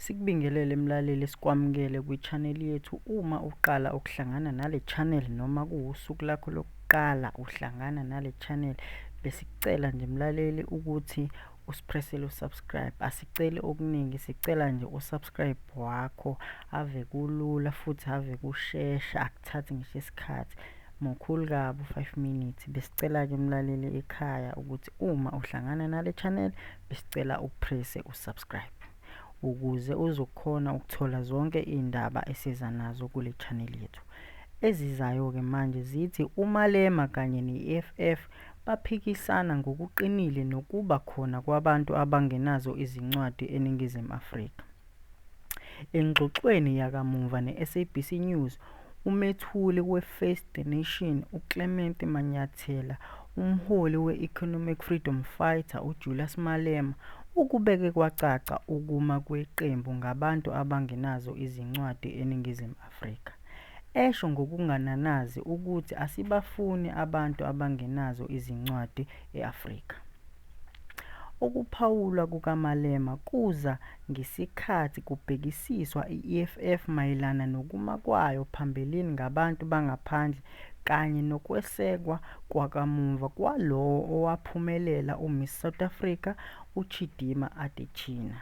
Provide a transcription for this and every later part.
Sikubingelele mlaleli, sikwamukele kwi-channel yethu. Uma uqala ukuhlangana nale channel noma kuwusuku lakho lokuqala uhlangana nale channel, besikucela nje mlaleli ukuthi usipressele usubscribe. Asiceli okuningi, sicela nje usubscribe wakho. Ave kulula futhi ave kushesha, akuthathi ngisho isikhathi. Mukhulu kabi u-5 minutes. Besicela-ke mlaleli ekhaya ukuthi uma uhlangana nale channel, besicela upresse usubscribe ukuze uzokhona ukuthola zonke iy'ndaba esiza nazo kule channel yethu. Ezizayo-ke manje zithi uMalema kanye ne-EFF baphikisana ngokuqinile nokuba khona kwabantu abangenazo izincwadi eNingizimu Afrika. Engxoxweni yakamuva ne-SABC News, umethuli we-Face the Nation uClement Manyathela, umholi we-Economic Freedom Fighters uJulius Malema ukubeke kwacaca ukuma kweqembu ngabantu abangenazo izincwadi eNingizimu Afrika, esho ngokungananazi ukuthi asibafuni abantu abangenazo izincwadi e-Afrika. Ukuphawula kukaMalema kuza ngesikhathi kubhekisiswa i-EFF mayelana nokuma kwayo phambilini ngabantu bangaphandle kanye nokwesekwa kwakamuva kwalowo owaphumelela uMiss South Africa uChidimma Adetshina.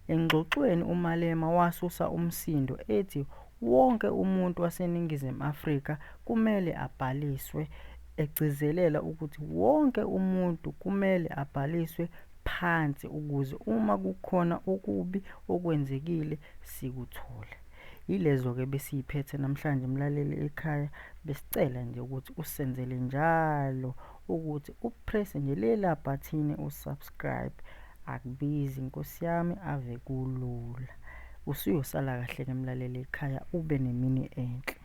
Engxoxweni uMalema wasusa umsindo ethi wonke umuntu waseNingizimu Afrika kumele abhaliswe, egcizelela ukuthi wonke umuntu kumele abhaliswe phansi ukuze uma kukhona okubi okwenzekile sikuthole. Yilezo-ke besiyiphethe namhlanje mlaleli ekhaya, besicela nje ukuthi usenzele njalo ukuthi upresse nje lela bhathini usubscribe. Akubizi nkosi yami, ave kulula. Usuyosala kahle-ke mlaleli ekhaya, ube nemini enhle.